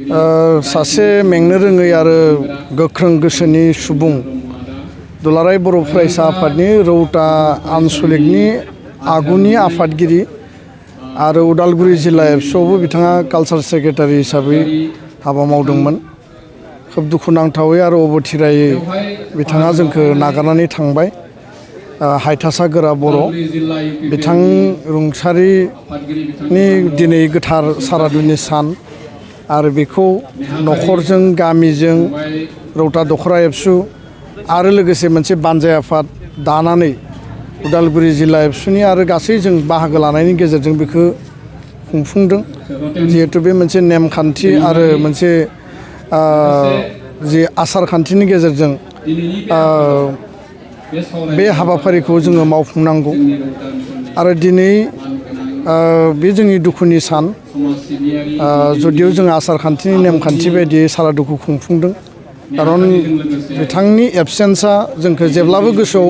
सासे मेंनो रोङै आरो गोख्रों गोसोनि सुबुं दुलाराय बर' फरायसा आफादनि रौता आनसलिकनि आगुनि आफादगिरि आरो उदालगुरि जिल्ला एबसुआवबो बिथाङा कालचार सेक्रेटारि हिसाबै हाबा मावदोंमोन। खोब दुखुनांथावै आरो अबथिरायै बिथाङा जोंखौ नागारनानै थांबाय। हायथासा गोरा बर' बिथां रुंसारिनि दिनै गोथार सारादुनि सान आरो बेखौ नखरजों गामिजों रौता दखर एबसु आरो लोगोसे मोनसे बानजाय आफाद दानानै उदालगुरि जिल्ला एबसुनि आरो गासै जों बाहागो लानायनि गेजेरजों बेखौ खुंफुंदों। जिहेतु बे मोनसे नेमखान्थि आरो मोनसे जि आसार खान्थिनि गेजेरजों बे हाबाफारिखौ जोङो मावफुंनांगौ आरो दिनै बे जोंनि दुखुनि सान। जुदिव जों आसार खान्थिनि नेमखान्थि बायदियै सारादुखौ खुंफुंदों, खारन बिथांनि एबसेन्सआ जोंखौ जेब्लाबो गोसोआव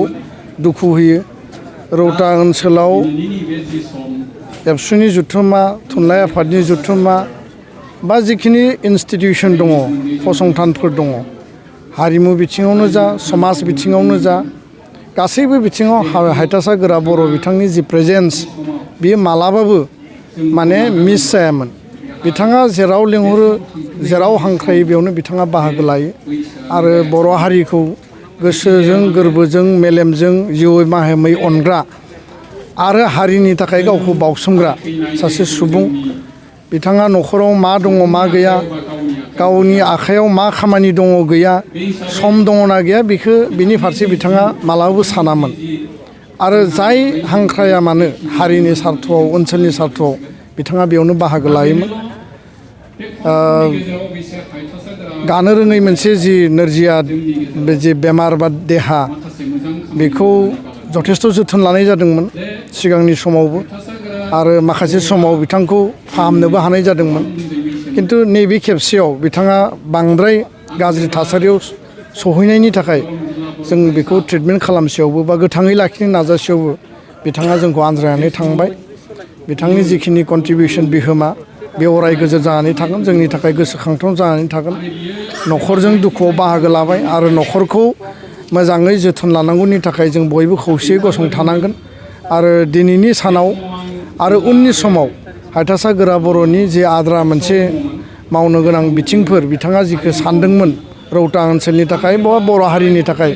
दुखु होयो। रौता ओनसोलाव एबसुनि जुथुम्मा, थुनलाइ आफादनि जुथुम्मा बा जिखिनि इनस्टिटिउसन दङ, फसंथानफोर दङ, हारिमु बिथिङावनो जा, समाज बिथिङावनो जा, गासैबो बिथिङाव हायथासा गोरा बर' बिथांनि जि प्रेजेन्स बियो मालाबाबो माने मिस जायामोन। बिथाङा जेराव लेंहरो, जेराव हांख्रायो बेयावनो बिथाङा बाहागो लायो आरो बर' हारिखौ गोसोजों, गोरबोजों, मेलेमजों जिउयै माहेमै अनग्रा आरो हारिनि थाखाय गावखौ बावसोमग्रा सासे सुबुं। बिथाङा न'खराव मा दङ मा गैया, गावनि आखाइयाव मा खामानि दङ गैया, सम दङना गैया, बेखौ बिनि फारसे बिथाङा मालाबाबो सानामोन। आरो जाय हांख्राया मानो हारिनि सार्थआव, ओनसोलनि सार्थआव बिथाङा बेयावनो बाहागो लायोमोन। गानो रोङै मोनसे जि नोरजिया जि बेमार बा देहा, बेखौ जथेस्थ' जोथोन लानाय जादोंमोन सिगांनि समावबो आरो माखासे समाव बिथांखौ फाहामनोबो हानाय जादोंमोन। खिन्थु नैबे खेबसेयाव बिथाङा बांद्राय गाज्रि थासारियाव सहैनायनि थाखाय जों बेखौ ट्रिटमेन्ट खालामसेयावबो बा गोथाङै लाखिनो नाजासेयावबो बिथाङा जोंखौ आनज्रायनानै थांबाय। बिथांनि जिखिनि कन्ट्रिबिउसन बिहोमा बे अराय गोजोर जानानै थागोन, जोंनि थाखाय गोसोखांथाव जानानै थागोन। न'खरजों दुखुआव बाहागो लाबाय आरो न'खरखौ मोजाङै जोथोन लानांगौनि थाखाय जों बयबो खौसेयै गसंथानांगोन। आरो दिनैनि सानाव आरो उननि समाव हायथासा गोरा बर'नि जे आद्रा मोनसे मावनो गोनां बिथिंफोर, बिथाङा जिखौ सानदोंमोन रौता ओनसोलनि थाखाय बा बर' हारिनि थाखाय,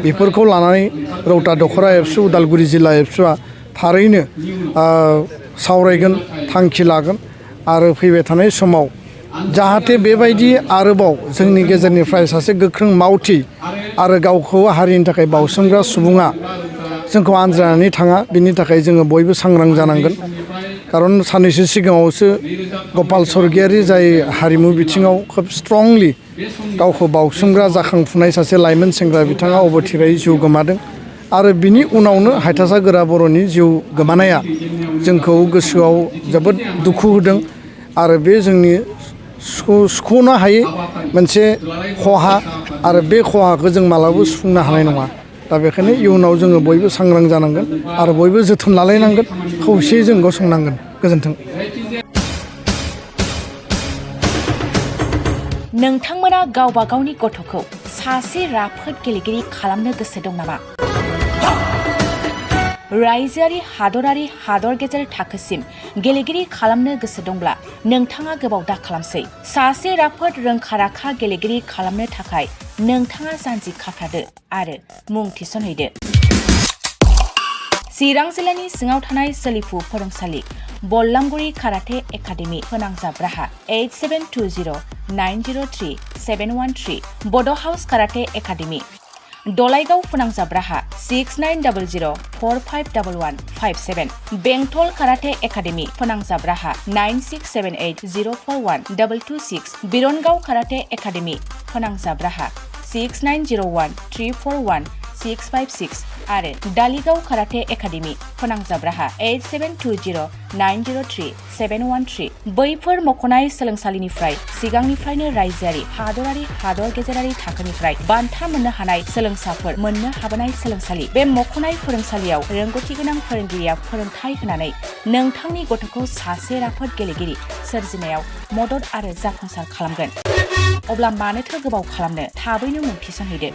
बेफोरखौ लानानै रौता दखरा एबसु, उदालगुरि जिल्ला एबसुआ थारैनो सावरायगोन, थांखि लागोन आरो फैबाय थानाय समाव जाहाथे बेबायदि आरोबाव जोंनि गेजेरनिफ्राय सासे गोख्रों मावथि आरो गावखौ हारिनि थाखाय बावसोमग्रा सुबुङा जोंखौ आनज्रायनानै थाङा, बिनि थाखाय जोङो बयबो सांग्रां जानांगोन। खारन साननैसो सिगाङावसो गपाल स्वर्गियारि, जाय हारिमु बिथिङाव खोब स्ट्रंलि गावखौ बावसोमग्रा जाखांफुनाय सासे लाइमोन सेंग्रा, बिथाङा अबथिरायै जिउ गोमादों। आरो बिनि उनावनो हायथासा गोरा बर'नि जिउ गोमानाया जोंखौ गोसोआव जोबोद दुखु होदों आरो बे जोंनि सुख'नो हायै मोनसे खहा आरो बे खहाखौ जों मालाबाबो सुफुंनो हानाय नङा। दा बेखायनो इयुनाव जोङो बयबो सांग्रां जानांगोन आरो बयबो जोथोन लालायनांगोन, खौसेयै जों गसंनांगोन। गोजोन्थों। नोंथांमोना गावबा गावनि गथ'खौ सासे राफोद गेलेगिरि खालामनो गोसो दं नामा? रायजोआरि, हादरारि, हादर गेजेर थाखोसिम गेलेगिरि खालामनो गोसो दंब्ला नोंथाङा गोबाव दा खालामसै। सासे राफोद रोंखा-राखा गेलेगिरि खालामनो थाखाय नोंथाङा जानजि खाफ्रादो आरो मुं थिसनहैदो। चिरां जिल्लानि सिङाव थानाय सोलिफु फोरोंसालि बल्लामगुरि काराटे एकाडेमि फोनांजाब राहा 8720903713 बड' हाउस काराटे एकाडेमि दलाइगाव फोनांजाब राहा 6900451157 बेंटल काराटे एकाडेमि फोनांजाब राहा 9678041226 बिरनगाव काराटे एकाडेमि फोनांजाब राहा 69013417 656 आरो दालिगाव काराटे एकाडेमि फोनांजाब राहा 8720903713 बैफोर मख'नाय सोलोंसालिनिफ्राय सिगांनिफ्रायनो रायजोआरि हादरारि हादर गेजेरारि थाखोनिफ्राय बान्था मोननो हानाय सोलोंसाफोर मोननो हाबोनाय सोलोंसालि। बे मख'नाय फोरोंसालियाव रोंगौथि गोनां फोरोंगिरिया फोरोंथाय होनानै नोंथांनि गथ'खौ सासे राफोद गेलेगिरि सोरजिनायाव मदद आरो जाफुंसार खालामगोन। अब्ला मानोथो गोबाव खालामनो, थाबैनो मुं थिसनहैदो।